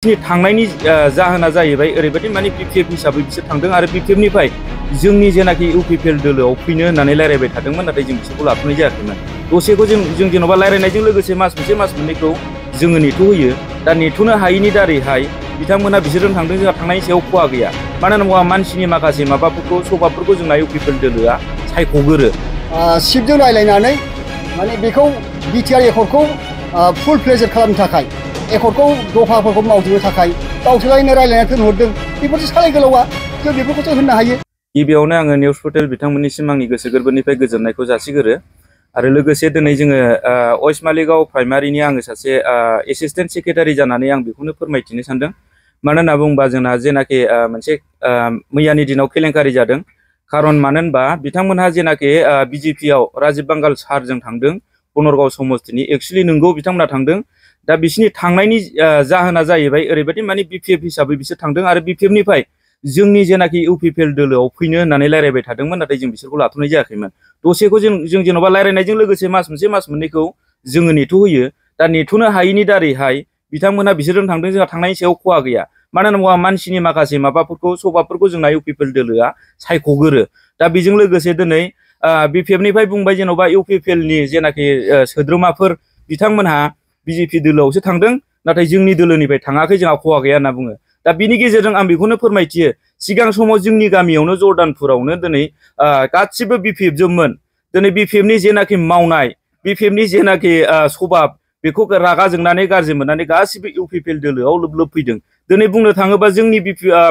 थांनायनि जाहोना जाहैबाय ओरैबायदि माने बिपिएफ हिसाबै बिसोर थांदों आरो बिपिएफनिफ्राय जोंनि जेनाखि इउपिपिएल दोलोआव फैनो होननानै रायलायबाय थादोंमोन, नाथाय जों बिसोरखौ लाथ'नाय जायाखैमोन। दसेखौ जों जेन'बा रायलायनायजों लोगोसे मास मोनसे मास मोननैखौ जोङो नेथ'होयो। दा नेथ'नो हायैनि दारैहाय बिथांमोना बिसोरजों थांदों, जोंहा थांनायनि सायाव खहा गैया। मानो होनोबा मानसिनि माखासे माबाफोरखौ सभाबफोरखौ जोंना इउपिपिएल दोलोआ सायख'गोरो। सिफजों रायलायनानै माने बेखौ बिटिआर एकर्डखौ फुल फ्लेजेड खालामनो थाखाय एकर्डखौ दफाफोरखौ मावजोबनो थाखाय गावसोरलायनो रायलायना दोनहरदों। बेफोरसो सालाय गोलावा, जों बेफोरखौसो होननो हायो। गिबियावनो आङो निउस पर्टेल बिथांमोननिसिम आंनि गोसो गोरबोनिफ्राय गोजोननायखौ जासिगोरो। आरो लोगोसे दिनै जोङो वेस्ट मालिगाव प्राइमारिनि आङो सासे एसिस्टेन्ट सेक्रेटारि जानानै आं बेखौनो फोरमायथिनो सानदों। मानो होनना बुङोबा जोंना जेनाखि मोनसे मैयानि दिनाव केलेंकारि जादों। खारन मानो होनबा बिथांमोनहा जेनाखि बिजेपिआव राजीब बांगाल सारजों थांदों बनरगाव समस्तिनि, एक्सुवेलि नंगौ बिथांमोना थांदों। दा बिसिनि थांनायनि जाहोना जाहैबाय ओरैबायदि माने बिपिएफ हिसाबै बिसोर थांदों आरो बिपिएफनिफ्राय जोंनि जेनाखि इउपिपिएल दोलोआव फैनो होननानै रायलायबाय थादोंमोन, नाथाय जों बिसोरखौ लाथ'नाय जायाखैमोन। दसेखौ जों जेन'बा रायलायनायजों लोगोसे मास मोनसे मास मोननैखौ जोङो नेथ'होयो। दा नेथ'नो हायैनि दारैहाय बिथांमोना बिसोरजों थांदों, जोंहा थांनायनि सायाव खहा गैया। मानो होनोबा मानसिनि माखासे माबाफोरखौ सभाबफोरखौ जोंना इउपिपिएल दोलोआ सायख'गोरो। दा बेजों लोगोसे दिनै बिपिएफनिफ्राय बुंबाय जेन'बा इउपिपिएलनि जेनाखि सोद्रोमाफोर बिथांमोनहा बिजेपि दोलोआवसो थांदों, नाथाय जोंनि दोलोनिफ्राय थाङाखै, जोंहा खहा गैया होनना बुङो। दा बिनि गेजेरजों आं बेखौनो फोरमायथियो, सिगां समाव जोंनि गामियावनो जर्दानपुरावनो दिनै गासिबो बिपिएफजोंमोन। दिनै बिपिएफनि जेनाखि मावनाय, बिपिएफनि जेनाखि सभाब, बेखौ रागा जोंनानै गाज्रि मोननानै गासिबो इउपिपिएल दोलोआव लोब लोब फैदों। दिनै बुंनो थाङोबा जोंनि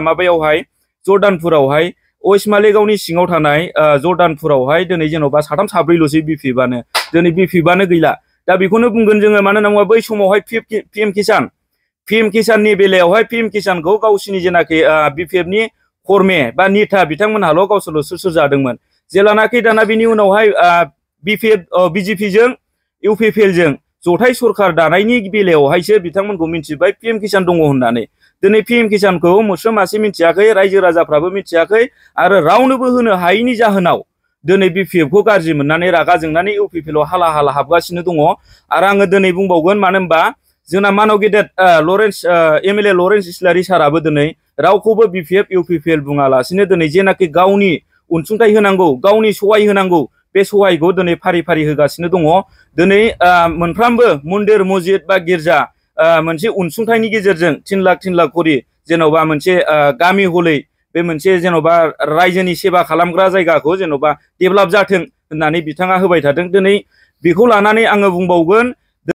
माबायावहाय जर्दानपुरावहाय वेस्ट मालिगावनि सिङाव थानाय जर्दानपुरावहाय दिनै जेन'बा साथाम साब्रैल'सै बिपिएफआनो, दिनै बिपिएफआनो गैला। दा बेखौनो बुंगोन जोङो, मानो होनना बुङोबा बै समावहाय पिएम किसाननि बेलायावहाय पिएम किसानखौ गावसिनि जेनाखि बिपिएफनि कर्मे बा नेता बिथांमोनहाल' गावसोरल' सोर जादोंमोन। जेलानाखि दाना बिनि उनावहाय बिजेपिजों इउपिपिएलजों जथाय सरखार दानायनि बेलायावहायसो बिथांमोनखौ मिन्थिबाय पिएम किसान दङ होननानै। दिनै पिएम किसानखौ मोस्रोम मासे मिन्थियाखै, रायजो राजाफ्राबो मिन्थियाखै, आरो रावनोबो होनो हायैनि जाहोनाव दिनै बिपिएफखौ गाज्रि मोननानै रागा जोंनानै इउपिपिएलआव हाला हाला हाबगासिनो दङ। आरो आङो दिनै बुंबावगोन, मानो होनबा जोंना मानव गेदेर एमएलए लरेन्स इस्लारि साराबो दिनै रावखौबो बिपिएफ इउपिपिएल बुङालासिनो दिनै जेनाखि गावनि अनसुंथाइ होनांगौ, गावनि सहाय होनांगौ, बे सहायखौ दिनै फारि फारि होगासिनो दङ। दिनै मोनफ्रोमबो मन्दिर मस्जिद बा गिर्जा मोनसे अनसुंथाइनि गेजेरजों 3 लाख करि जेन'बा मोनसे गामि हलै बे मोनसे जेन'बा रायजोनि सेबा खालामग्रा जायगाखौ जेन'बा डेभेलप जाथों होननानै बिथाङा होबाय थादों। दिनै बेखौ लानानै आङो बुंबावगोन,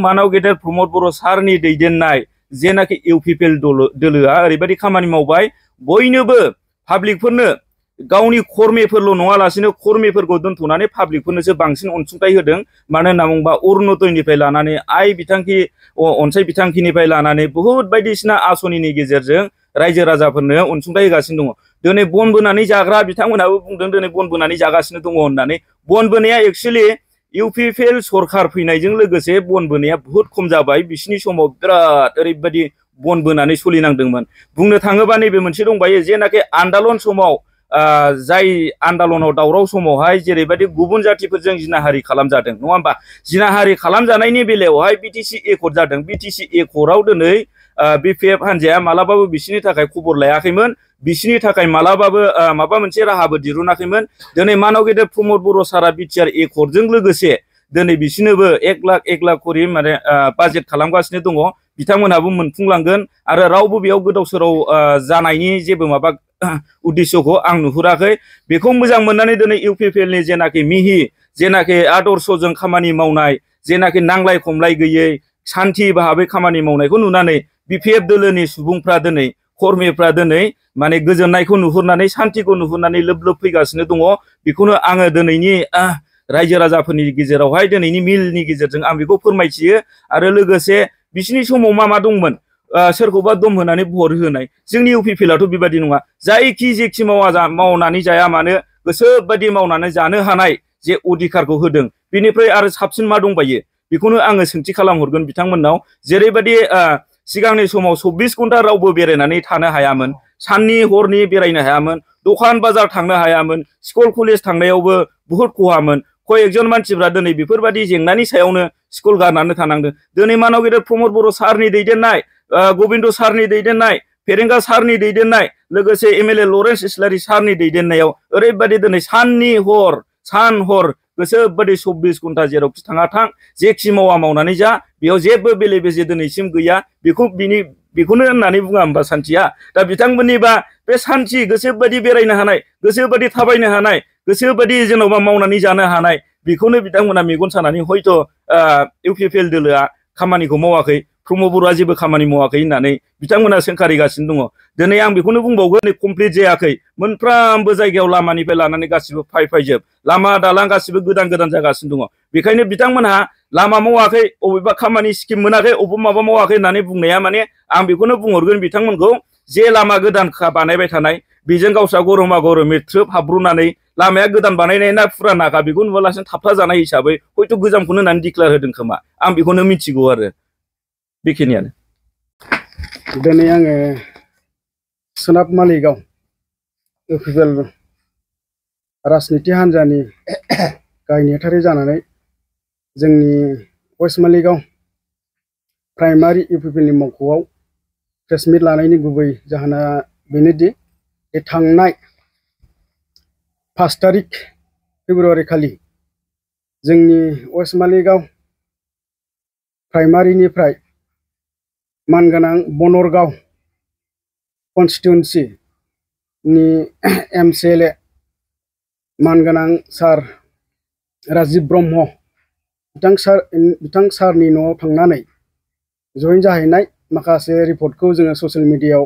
मानव गेदेर प्रमद बर' सारनि दैदेननाय जेनाखि इउपिपिएल दोलोआ ओरैबायदि खामानि मावबाय, बयनोबो पाब्लिकफोरनो गावनि कर्मेफोरल' नङालासिनो कर्मेफोरखौ दोनथ'नानै पाब्लिकफोरनोसो बांसिन अनसुंथाइ होदों। मानो होनना बुङोबा अरुणोदयनिफ्राय लानानै आइ बिथांखि अनसाय बिथांखिनिफ्राय लानानै बुहुत बायदिसिना आसनिनि गेजेरजों रायजो राजाफोरनो अनसुंथाइ होगासिनो दङ। दिनै बन बोनानै जाग्रा बिथांमोनहाबो बुंदों दिनै बन बोनानै जागासिनो दङ होननानै। बन बोनाया एक्सुवेलि इउपिपिएल सरखार फैनायजों लोगोसे बन बोनाया बुहुत खम जाबाय। बिसिनि समाव बिराद ओरैबायदि बन बोनानै सोलिनांदोंमोन। बुंनो थाङोबा नैबे मोनसे दंबायो, जेनाखि आन्दालन समाव जाय आन्दालनाव दावराव समावहाय जेरैबायदि गुबुन जातिफोरजों जिनाहारि खालामजादों, नङा होमबा? जिनाहारि खालामजानायनि बेलायावहाय बिटिसि एकर्ड जादों। बिटिसि एकर्डआव दिनै बिपिएफ हान्जाया मालाबाबो बिसिनि थाखाय खबर लायाखैमोन, बिसिनि थाखाय मालाबाबो माबा मोनसे राहाबो दिरुनाखैमोन। दिनै मानव गेदेर प्रमद बर' सारा बिटिआर एकर्डजों लोगोसे दिनै बिसिनोबो 1 लाख करि माने बाजेट खालामगासिनो दङ। बिथांमोनहाबो मोनफुंलांगोन आरो रावबो बेयाव गोदाव सोराव जानायनि जेबो माबा उद्देश्यखौ आं नुहुराखै। बेखौ मोजां मोननानै दिनै इउपिपिएलनि जेनाखि मिहि, जेनाखि आदर्शजों खामानि मावनाय, जेनाखि नांलाय खमलाय गैयै सान्थि भाबै खामानि मावनायखौ नुनानै बिपिएफ दोलोनि सुबुंफ्रा दिनै कर्मीफ्रा दिनै माने गोजोननायखौ नुहुरनानै, सान्थिखौ नुहुरनानै लोब लोब फैगासिनो दङ। बेखौनो आङो दिनैनि रायजो राजाफोरनि गेजेरावहाय दिनैनि मिलनि गेजेरजों आं बेखौ फोरमायथियो। आरो लोगोसे बिसिनि समाव मा दंमोन, सोरखौबा दम होनानै भट होनाय। जोंनि इउपिपिएलआथ' बेबायदि नङा। जायखि जेखि मावनानै जाया मानो गोसोबायदि मावनानै जानो हानाय जे अधिकारखौ होदों, बेनिफ्राय आरो साबसिन मा दंबायो? बेखौनो आङो सोंथि खालामहरगोन बिथांमोननाव। जेरैबायदि सिगांनि समाव 24 घन्टा रावबो बेरायनानै थानो हायामोन, साननि हरनि बेरायनो हायामोन, दखान बाजार थांनो हायामोन, स्कुल कलेज थांनायावबो बुहुत खहामोन। कयेकजन मानसिफ्रा दिनै बेफोरबायदि जेंनानि सायावनो स्कुल गारनानै थानांदों। दिनै मानव गेदेर प्रमद बर' सारनि दैदेननाय गबिन्द सारनि दैदेननाय फेरेंगा सारनि दैदेननाय लोगोसे एमएलए लरेन्स इस्लारि सारनि दैदेननायाव ओरैबायदि दिनै सान हर गोसोबायदि 24 घन्टा जेरावखि थाङा थां जेखि मावनानै जा बेयाव जेबो बेले बेजे दिनैसिम गैया बेखौनो होननानै बुङा होमबा सान्थिया दा बिथांमोननिबा बे सान्थि गोसोबायदि बेरायनो हानाय गोसोबायदि थाबायनो हानाय गोसोबायदि जेन'बा मावनानै जानो हानाय बेखौनो बिथांमोना मेगन सानानै हयथ' इउपिपिएल दोलोआ खामानिखौ मावाखै प्रमद बर'आ जेबो खामानि मावाखै होननानै बिथांमोना सोंखारिगासिनो दङ दिनै आं बेखौनो बुंबावगोन कमप्लिट जायाखै मोनफ्रोमबो जायगायाव लामानिफ्राय लानानै गासिबो फायजोब लामा दालां गासिबो गोदान जागासिनो दङ बेखायनो बिथांमोनहा लामा मावाखै अबेबा खामानि स्किम मोनाखै अबेबा माबा मावाखै होननानै बुंनाया माने आं बेखौनो बुंहरगोन बिथांमोनखौ जे लामा गोदान बानायबाय थानाय बेजों गावस्रा गरमा गरमै थ्रोब हाब्रुनानै लामाया गोदान बानायनाय ना फुरानाखा बेखौ नुवालासिनो थाबथा जानाय हिसाबै हयथ' गोजामखौनो होननानै डिक्लेयार होदों खोमा आं बेखौनो मिथिगौ आरो बेखिनियानो दिनै आङो सोनाब मालिगाव इउपिपिएल राजनिति हान्जानि गाहाय नेहाथारि जानानै जोंनि वेस्ट मालिगाव प्राइमारि इउपिपिएलनि मावख'आव प्रेस मिट लानायनि गुबै जाहोना बेनोदि थांनाय 5 तारिख फेब्रुवारि खालि जोंनि वेस्ट मालिगाव प्राइमारिनिफ्राय मानगोनां बनरगाव कन्स्टिट्युएन्सि नि एमसिएलए मानगोनां सार राजिब ब्रह्म बिथां सारनि न'आव थांनानै जइन जाहैनाय माखासे रिपर्टखौ जोङो ससियेल मिडियायाव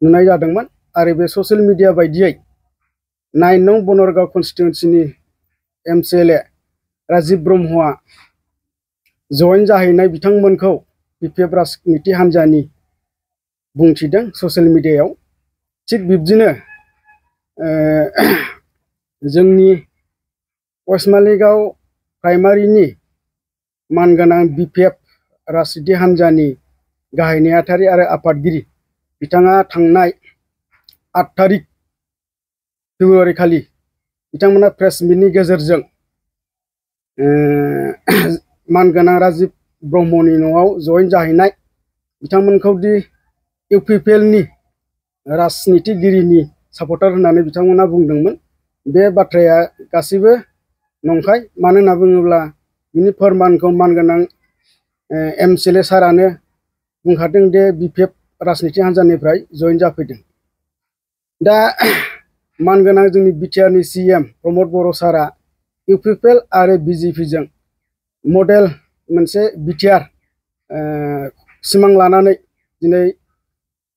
नुनाय जादोंमोन आरो बे ससियेल मिडिया बायदियै 9 नं बनरगाव कन्स्टिट्युएन्सिनि एमसिएलए राजिब ब्रह्मआ जइन जाहैनाय बिथांमोनखौ बिपिएफ राजनिति हान्जानि बुंथिदों ससियेल मिडियायाव थिग बिब्दिनो जोंनि वेस्ट मालिगाव प्राइमारिनि मानगोनां बिपिएफ राजनिति हान्जानि गाहाय नेहाथारि आरो आफादगिरि बिथाङा थांनाय 8 तारिख फेब्रुवारि खालि बिथांमोना प्रेस मिटनि गेजेरजों मानगोनां राजिब ब्रह्मनि न'आव जइन जाहैनाय बिथांमोनखौ दि इउपिपिएलनि राजनितिगिरिनि सापर्टार होननानै बिथांमोना बुंदोंमोन बे बाथ्राया गासिबो नंखाय मानो होनना बुङोब्ला बिनि फोरमानखौ मानगोनां एमसिएलए सारानो बुंखादों दि बिपिएफ राजनिति हान्जानिफ्राय जइन जाफैदों दा मानगोनां जोंनि बिटिआरनि सीएम प्रमद बर' सारा इउपिपिएल आरो बिजेपिजों मडेल मोनसे बिटिआर सिमां लानानै दिनै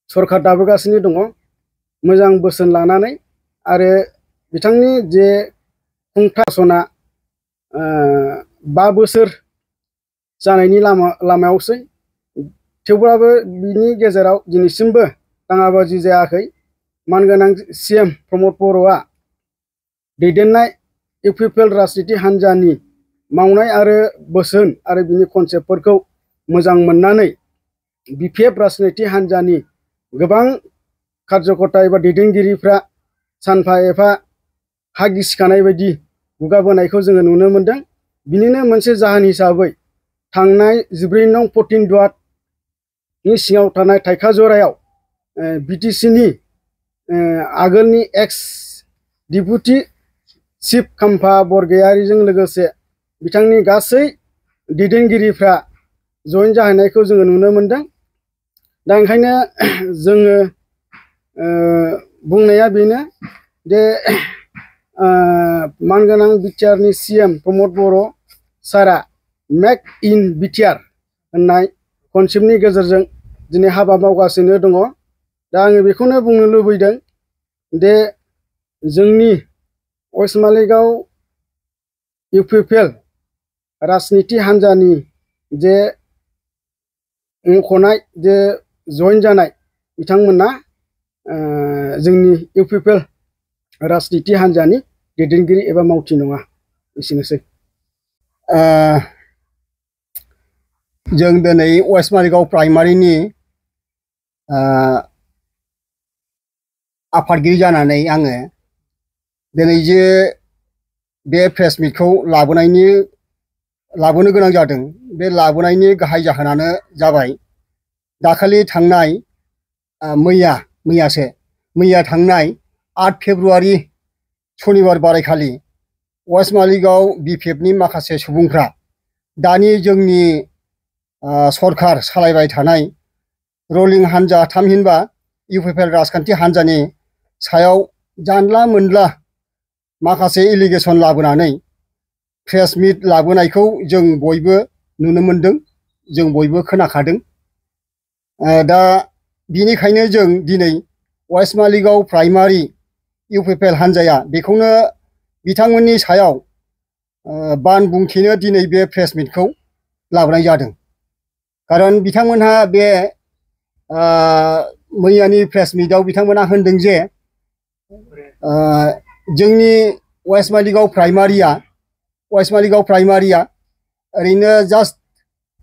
सरकार दाबोगासिनो दङ मोजां बोसोन लानानै आरो बिथांनि जे खुंथासना 5 बोसोर जानायनि लामायावसै थेवब्लाबो बिनि गेजेराव दिनैसिमबो दाङाबाजि जायाखै मानगोनां सीएम प्रमद बर'आ दैदेननाय इउपिपिएल राजनिति हान्जानि मावनाय आरो बोसोन आरो बिनि कनसेप्टफोरखौ मोजां मोननानै बिपिएफ राजनिति हान्जानि गोबां कार्यकर्ता एबा दैदेनगिरिफ्रा सानफा एफा हा गिसिखानाय बायदि गुगाबोनायखौ जोङो नुनो मोनदों बिनिनो मोनसे जाहोन हिसाबै थांनाय 14 नं 14 दुवातनि सिङाव थानाय थाइखाजरायाव बिटिसिनि आगोलनि एक्स डिपुटि चिफ खाम्फा बरगयारिजों लोगोसे बिथांनि गासै दैदेनगिरिफ्रा जइन जाहैनायखौ जोङो नुनो मोनदों दा ओंखायनो जोङो बुंनाया बेनो जे मानगोनां बिटिआरनि सीएम प्रमद बर' सारा मेक इन बिटिआर होननाय कनसेप्टनि गेजेरजों दिनै हाबा मावगासिनो दङ दा आङो बेखौनो बुंनो लुबैदों दे जोंनि वेस्ट मालिगाव इउपिपिएल राजनिति हान्जानि जे मख'नाय जे जइन जानाय बिथांमोना जोंनि इउपिपिएल राजनिति हान्जानि दैदेनगिरि एबा मावथि नङा एसेनोसै जों दिनै वेस्ट मालिगाव प्राइमारिनि आफादगिरि जानानै आङो दिनै जे बे प्रेस मिटखौ लाबोनो गोनां जादों बे लाबोनायनि गाहाय जाहोनानो जाबाय दाखालि थांनाय मैया थांनाय 8 फेब्रुआरि शनिबार बारायखालि वेस्ट मालिगाव BPFनि माखासे सुबुंफ्रा दानि जोंनि सरकार सालायबाय थानाय रलिं हान्जा थामहिनबा UPPL राजखान्थि हान्जानि सायाव जानला मोनला माखासे एलिगेसन लाबोनानै प्रेस मिट लाबोनायखौ जों बयबो नुनो मोनदों, जों बयबो खोनाखादों। दा बिनिखायनो जों दिनै वेस्ट मालिगाव प्राइमारि UPPL हान्जाया बेखौनो बिथांमोननि सायाव बान बुंथिनो दिनै बे प्रेस मिटखौ लाबोनाय जादों। खारन बिथांमोनहा बे मैयानि प्रेस मिटआव बिथांमोना होनदों जे जोंनि वेस्ट मालिगाव प्राइमारिया ओरैनो जास्ट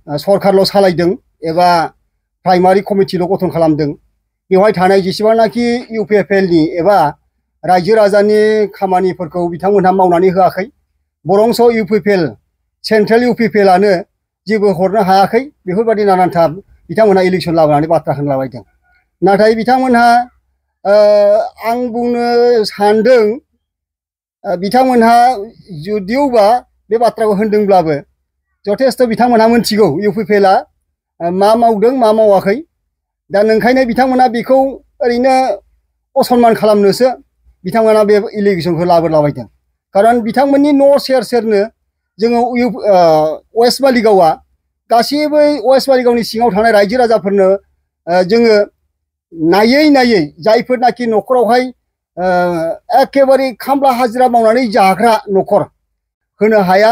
सरकारल' सालायदों एबा प्राइमारि कमिटिल' गठन खालामदों। बेवहाय थानाय जेसेबांनाखि UPPLनि एबा रायजो राजानि खामानिफोरखौ बिथांमोनहा मावनानै होआखै। बरंस UPPL सेन्ट्रेल UPPLआनो जेबो हरनो हायाखै। बेफोरबायदि नानानथा बिथांमोनहा इलेक्सन लाबोनानै बाथ्रा होनलाबायदों। नाथाय बिथांमोनहा आं बुंनो सानदों बिथांमोनहा जुदियोबा बे बाथ्राखौ होनदोंब्लाबो जथेस्थ' बिथांमोनहा मिथिगौ UPPLआ मा मावदों मा मावाखै। दा नंखायनो बिथांमोना बेखौ ओरैनो असनमान खालामनोसो बिथांमोना बे इलिगेसनखौ लाबोलाबायदों। खारन बिथांमोननि न' सेर सेरनो जोङो वेस्ट मालिगावआ गासैबो वेस्ट मालिगावनि सिङाव थानाय रायजो राजाफोरनो जोङो नायै जायफोरनाखि न'खरावहाय एखेबारे खामला हाजिरा मावनानै जाग्रा न'खर होनो हाया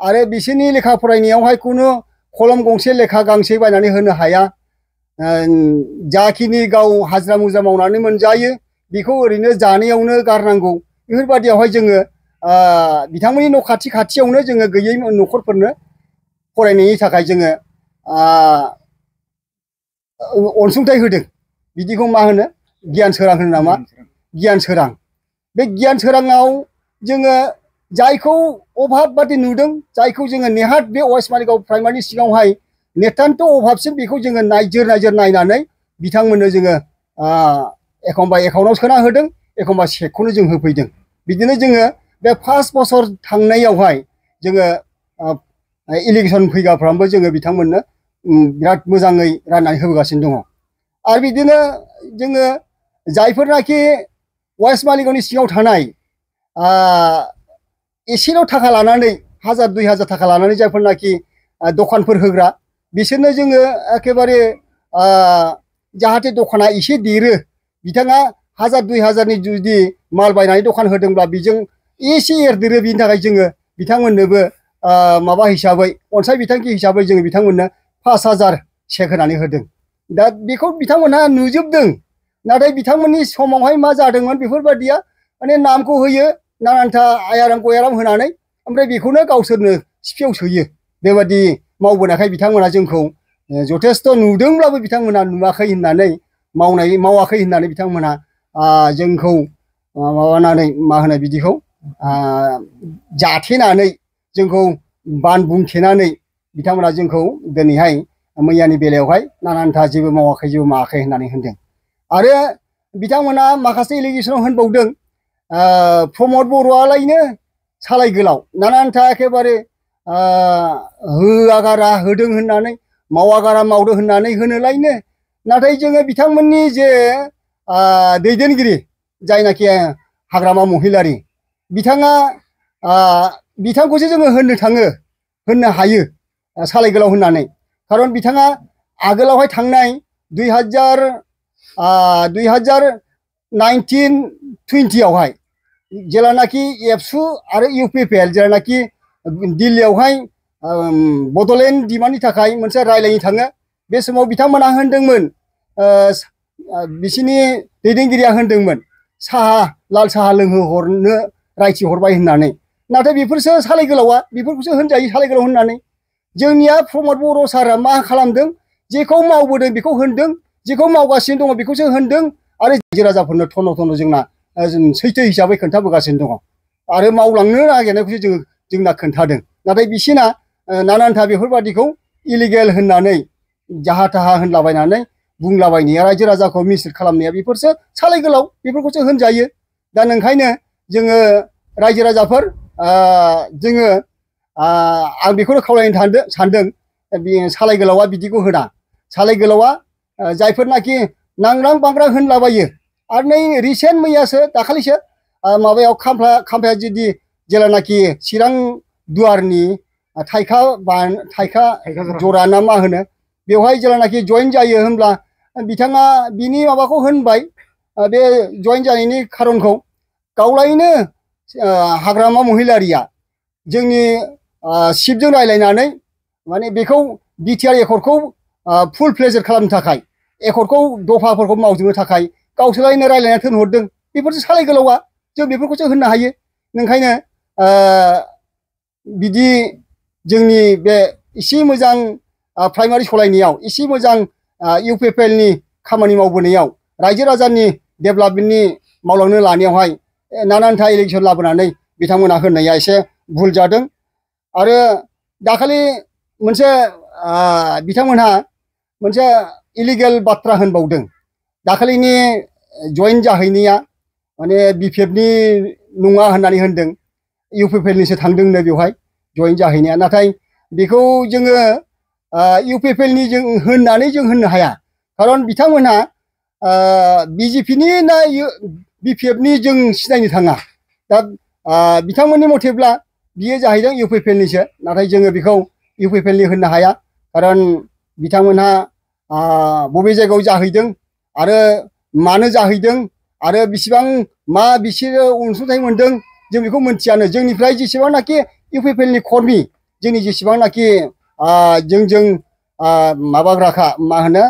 आरो बिसोरनि लेखा फरायनायावहाय खुनु कलम गंसे लेखा गांसे बायनानै होनो हाया, जाखिनि गाव हाजिरा मुजिरा मावनानै मोनजायो बेखौ ओरैनो जानायावनो गारनांगौ। बेफोरबायदियावहाय जोङो बिथांमोननि न' खाथियावनो जोङो गैयै न'खरफोरनो फरायनायनि थाखाय जोङो अनसुंथाइ होदों। बिदिखौ मा होनो, गियान सोरां होनो नामा? गियान सोरां। बे गियान सोराङाव जोङो जायखौ अभाब बादि नुदों, जायखौ जोङो नेहाथ बे वेस्ट मालिगाव प्राइमारिनि सिङावहाय नेथान्थ अभाबसिम बेखौ जोङो नायजोर नायनानै बिथांमोननो जोङो एखमबा एकाउन्टाव सोना होदों, एखमबा चेकखौनो जों होफैदों। बिदिनो जोङो बे 5 बोसोर थांनायावहाय जोङो इलेक्सन फैगाफ्रामबो जोङो बिथांमोननो बिराद मोजाङै राननानै होबोगासिनो दङ। आरो बिदिनो जोङो जायफोरनाखि वेस्ट मालिगावनि सिङाव थानाय एसेल' थाखा लानानै 1000-2000 थाखा लानानै जायफोरनाखि दखानफोर होग्रा बिसोरनो जोङो एखेबारे जाहाथे दखाना एसे देरो, बिथाङा 1000-2000नि जुदि माल बायनानै दखान होदोंब्ला बेजों एसे एरदेरो। बिनि थाखाय जोङो बिथांमोननोबो माबा हिसाबै अनसाय बिथांखि हिसाबै जोङो बिथांमोननो 5000 चेक होनानै होदों। दा बेखौ बिथांमोनहा नुजोबदों। नाथाय बिथांमोननि समावहाय मा जादोंमोन, बेफोरबायदिया माने नामखौ होयो नानानथा आयाराम गयाराम होनानै, ओमफ्राय बेखौनो गावसोरनो सिफियाव सोयो। बेबायदि मावबोनायखाय बिथांमोना जोंखौ जथेस्थ' नुदोंब्लाबो बिथांमोना नुवाखै होननानै मावाखै होननानै बिथांमोना जोंखौ माबानानै मा होनो बिदिखौ जाथेनानै जोंखौ बान बुंथेनानै बिथांमोना जोंखौ दिनैहाय मैयानि बेलायावहाय नानानथा जेबो मावाखै होननानै होनदों। आरो बिथांमोना माखासे इलिगेसनाव होनबावदों प्रमद बर'आलायनो सालाय गोलाव नानानथा एखेबारे होआगारा होदों होननानै, मावागारा मावदों होननानै होनोलायनो। नाथाय जोङो बिथांमोननि जे दैदेनगिरि जायनाखि हाग्रामा महिलारि, बिथांखौसो जोङो होननो हायो सालाय गोलाव होननानै। खारन बिथाङा आगोलावहाय थांनाय 2019-20आवहाय जेलानाखि एबसु आरो UPPL जेलानाखि दिल्लीयावहाय बड'लेण्ड डिमान्डनि थाखाय मोनसे रायलायनो थाङो, बे समाव बिथांमोना होनदोंमोन, बिसिनि दैदेनगिरिया होनदोंमोन लाल साहा लोंहोहरनो रायथि हरबाय होननानै। नाथाय बेफोरसो सालाय गोलावा, बेफोरखौसो होनजायो सालाय गोलाव होननानै। जोंनिया प्रमद बर' सारा मा खालामदों, जेखौ मावबोदों बेखौ होनदों, जेखौ मावगासिनो दङ बेखौसो होनदों। आरो रायजो राजाफोरनो थन' जोंना सैथो हिसाबै खोन्थाबोगासिनो दङ आरो मावलांनो नागिरनायखौसो जोंना खोन्थादों। नाथाय बिसिना नानानथा बेफोरबादिखौ इलिगेल होननानै जाहा थाहा होनलाबायनानै बुंलाबायनाया रायजो राजाखौ मिसलिड खालामनाया बेफोरसो सालाय गोलाव बेफोरखौसो होनजायो। दा नोंखायनो जोङो रायजो राजाफोर जोङो आं बेखौनो खावलायनो सानदों बे सालाय गोलावा बिदिखौ होना। सालाय गोलावा जायफोरनाखि नांग्रां बांग्रां होनलाबायो आरो नै रिसेन्ट मैयासो दाखालिसो माबायाव खामफ्लाया जुदि जेलानाखि चिरां दुवारनि थाइखा जरा ना मा होनो बेवहाय जेलानाखि जइन जायो होनब्ला बिथाङा बिनि माबाखौ होनबाय बे जइन जानायनि खारनखौ गावलायनो हाग्रामा महिलारिया जोंनि चिफजों रायलायनानै माने बेखौ बिटिआर एकर्डखौ फुल प्लेजार खालामनो थाखाय एकर्डखौ दफाफोरखौ मावजोबनो थाखाय गावसोरलायनो रायलायना थिनहरदों। बेफोरसो सालाय गोलावा जों बेफोरखौसो होननो हायो। नोंखायनो बिदि जोंनि बे एसे मोजां प्राइमारि सलायनायाव एसे मोजां इउपिपिएलनि खामानि मावबोनायाव रायजो राजानि डेभेलपमेन्टनि मावलांनो लानायावहाय नानानथा इलेक्सन लाबोनानै बिथांमोना होननाया एसे भुल जादों। आरो दाखालि मोनसे बिथांमोनहा मोनसे इलिगेल बाथ्रा होनबावदों। दाखालिनि जइन जाहैनाया माने बिपिएफनि नङा होननानै होनदों, इउपिपिएलनिसो थांदोंनो बेवहाय जइन जाहैनाया। नाथाय बेखौ जोङो इउपिपिएलनि जों होननानै जों होननो हाया, खारन बिथांमोनहा बिजेपिनि ना बिपिएफनि जों सिनायनो थाङा। दा बिथांमोननि मथेब्ला बियो जाहैदों इउपिपिएलनिसो, नाथाय जोङो बेखौ इउपिपिएलनि होननो हाया, खारन बिथांमोनहा बबे जायगायाव जाहैदों आरो मानो जाहैदों आरो बिसिबां मा बिसोरो अनसुंथाइ मोनदों जों बेखौ मोनथियानो। जोंनिफ्राय जेसेबांनाखि इउपिपिएलनि कर्मि, जोंनि जेसेबांनाखि जोंजों माबाग्राखा मा होनो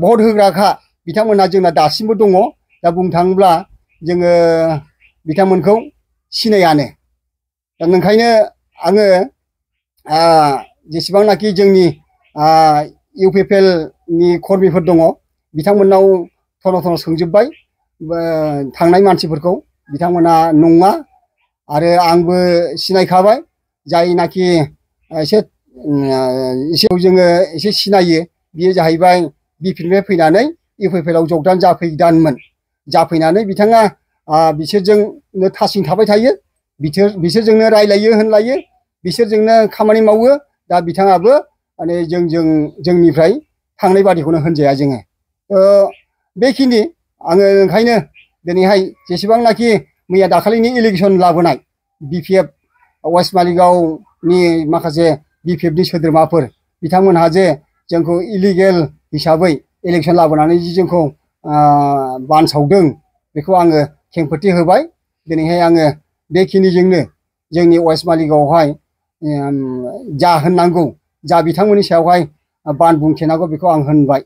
भट होग्राखा बिथांमोनहा जोंना दासिमबो दङ। दा बुंनो थाङोब्ला जोङो बिथांमोनखौ सिनायानो। दा नोंखायनो आङो जेसेबांनाखि जोंनि इउपिपिएलनि कर्मिफोर दङ बिथांमोननाव थन' सोंजोब्बाय थांनाय मानसिफोरखौ, बिथांमोना नङा। आरो आंबो सिनायखाबाय जायनाखि एसे जोङो एसे सिनायो, बियो जाहैबाय बिपिएफनिफ्राय फैनानै इउपिपिएलआव जगदान जाफैदानमोन। जाफैनानै बिथाङा बिसोरजोंनो थासिं थाबाय थायो, बिसोरजोंनो रायलायो होनलायो, बिसोरजोंनो खामानि मावो। दा बिथाङाबो माने जोंनिफ्राय थांनाय बादिखौनो होनजाया जोङो। बेखिनि आङो ओंखायनो दिनैहाय जेसेबांनाखि मैया दाखालिनि इलेक्सन लाबोनाय बिपिएफ वेस्ट मालिगावनि माखासे बिपिएफनि सोद्रोमाफोर बिथांमोनहा जे जोंखौ इलिगेल हिसाबै इलेक्सन लाबोनानै जि जोंखौ बानसावदों बेखौ आङो खेंफोरथि होबाय। दिनैहाय आङो बेखिनिजोंनो जोंनि वेस्ट मालिगावआवहाय जा होननांगौ, जा बिथांमोननि सायावहाय बान बुंथेनांगौ बेखौ आं होनबाय।